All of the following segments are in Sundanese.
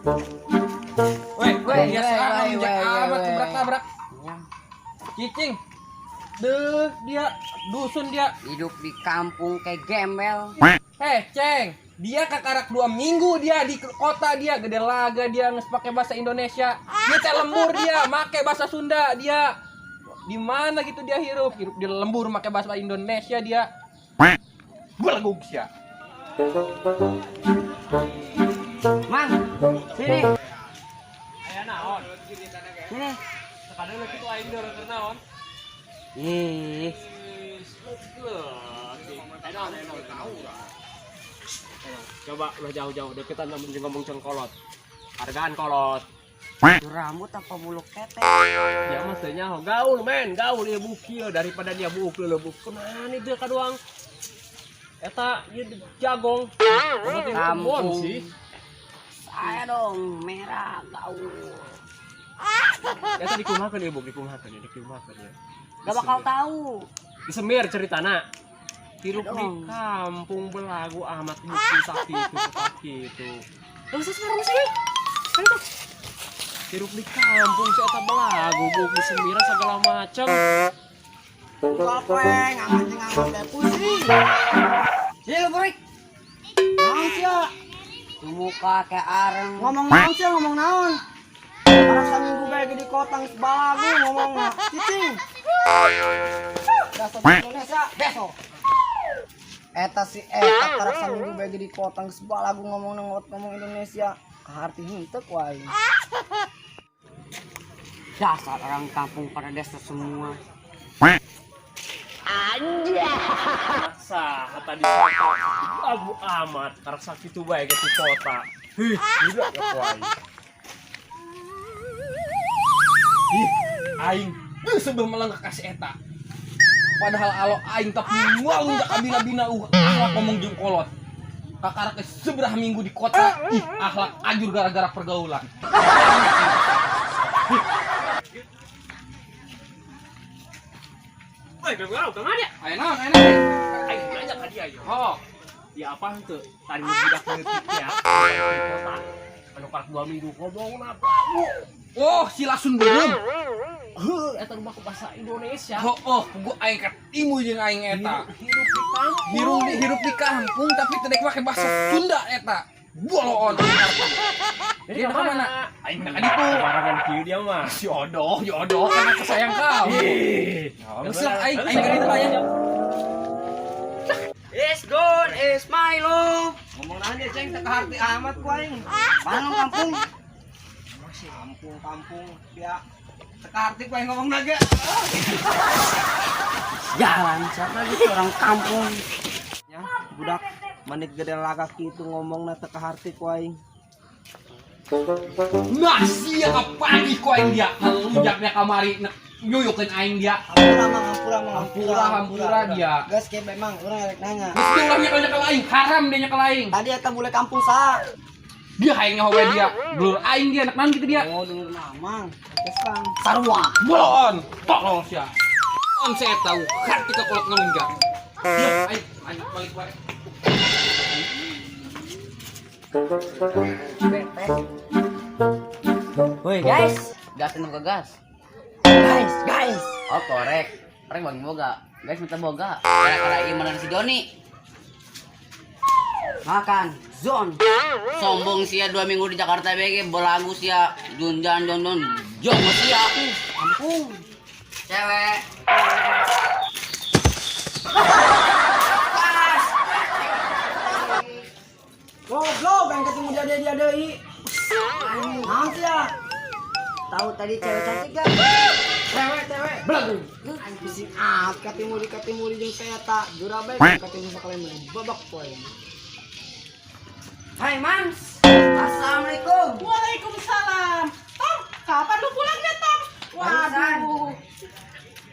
Weh, Weh, dia weh, sekarang weh, lunjak weh, amat weh. tabrak-tabrak. Ya. Cicing. Deh, dia dusun dia. Hidup di kampung kayak gembel. Eh, Ceng, dia kakarak 2 minggu dia di kota, dia gede laga dia nges pakai bahasa Indonesia. Dia teh lembur dia, make bahasa Sunda dia. Di mana gitu dia hirup? Hirup di lembur make bahasa Indonesia dia. Belagug sia. Mang, sini. Aya naon? Sini. Sekadar leutik aing deur keur naon? Ih, Aya naon, aya naon. Coba ulah jauh-jauh deketan lamun jeung ngomong jeung kolot. Hargaan kolot. Rambut apa bulu ketek? Ya mah teu nyaho gaul men, gaul ieu buuk ieu daripada dia buuk leuleubuk. Kumaha itu kaduang? Eta ieu jagong. Berarti kebon Kampung. Sih. Saya dong merah gaul. Eta dikumahakeun ieu buuk, dikumahakeun ieu, dikumahakeun ieu. Gak bakal tahu. Disemir ceritana. Hirup di Dong. Kampung belagu amat buku sakitu sakitu. Gak usah sekarang sini. Ayo tuh. Hirup di kampung si eta belagu buuk disemiran segala macam. Kopeng, angan teh pusing. Sini lu burik. Naon sia? Tuh muka kayak areng. Ngomong naon sia, ngomong naon? Orang saminggu bae di kota geus balagu ngomongna. Cicing. Dasar Indonesia besok. Eta si eta karak saminggu bae di kota geus balagu ngomong ngomong Indonesia. Kaharti henteu ku aing. Dasar orang kampung pada desa semua. Saha tadi kota lagu amat karek sakitu bae ge di kota. Hih, gila ya ku aing. Ih, aing geus sebelum melengkak kasih eta. Padahal alo aing tapi ngalunjak kabina-bina akhlak ngomong jeung kolot. Kakarak geus seberapa minggu di kota, ih akhlak ajur gara-gara pergaulan. Woi, gaul ka mana? Ayo naon, ayo naon. Aing nanya ka dia ieu. Oh, Ya apa henteu? Tadi nu budak leutik ya. Di kota. Anu karek 2 minggu ngomongna belagu. Oh, si lasun beureum. Heuh, eta nu make bahasa Indonesia. Oh, oh, gua aing katimu jeung aing eta. Hirup di kampung. Hirup di kampung tapi teu dek make bahasa Sunda eta. Boloon. Jadi Dia ka ka mana? Aing ka ditu. Barengan kieu dia mah. Si odoh, si odoh karena kesayang kau. Ih. Geus lah aing aing ka ditu lah ya. It's gone, it's my love. Ngomong naon dia ceng teu kaharti amat ku aing. Mana lu kampung? Kampung kampung dia teu kaharti ku aing ngomong naga. Jalan siapa lagi tuh orang kampung? Ya, budak manit gede lagak kitu ngomongna teu kaharti ku aing. Nah, sia kapagi ku aing dia. Ngelunjaknya kamari nyuyukeun aing dia. Hampura mang, hampura mang, Hampura, hampura dia. Geus ke memang urang rek nanya. Geus dia ulah nyekel-nyekel aing, haram dia nyekel aing. Tadi eta bule kampung saha? Dia aing nyaho bae dia. Dulur aing dia, anak naon gitu dia. Oh, dulur mamang. Geus bang. Sarua. Bolon, tolol sia. On saya tahu, harti ka kolot ngelunjak. Ya, aing aing balik wae. Bete. Woi guys, gas buka gas. Guys, guys. Oh korek, korek bagi boga. Guys minta boga. Kara-kara iman si Doni. Makan, zon. Sombong sia 2 minggu di Jakarta BG belagu sia junjan jon jon jong sia. Kampung. Cewek. Goblok yang ketemu dia dia dia deui. Naon sia? Tahu tadi cewek cantik gak? Cewek cewek. Belagu. Aing pusing ah katimuli katimuli jeung saya eta. Jura bae ketemu sakali mah babak poe. Hai Mams. Assalamualaikum. Waalaikumsalam. Tom, kapan lu pulangnya, Tom? Barusan. Waduh.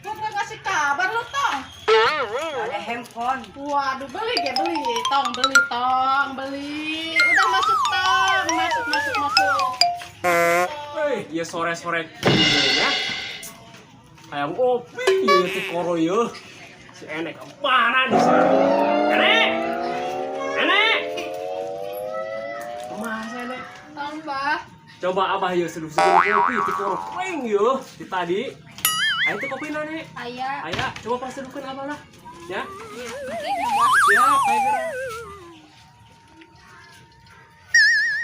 Lu nggak ngasih kabar lu, Tom. Ada handphone. Waduh, beli ge, beli. Tong, beli, Tong, beli. Udah masuk, Tong. Masuk, masuk, masuk. Hei, ieu sore-sore kieu nya. Hayang opi ieu ti koro ieu. Si Enek mana di sini? Enek! Enek! Kumaha saya, Nek? Tambah. Coba abah yeuh seduh-seduh kopi ti koreng yeuh ti tadi. Aya teu kopina, Nek? Aya. Aya, coba pas seduhkeun abah lah. Ya. Iya, mungkin ya, Bah. Siap, kayak kira.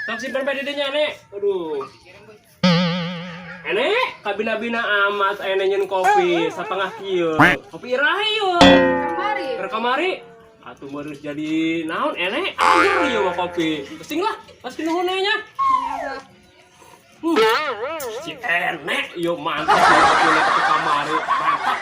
Sok simpen bae di dinya, Nek. Aduh. Enek, kabina-bina amat aya nyeun kopi satengah kieu. Kopi iraha ieu? Kamari. Keur kamari. Atuh meureuh jadi naon, enek ager ieu mah kopi. Pesing lah, pasti nuhun nya. Iya, Bah. Si enek ieu mantap ieu kopi kopi kamari. Mantap.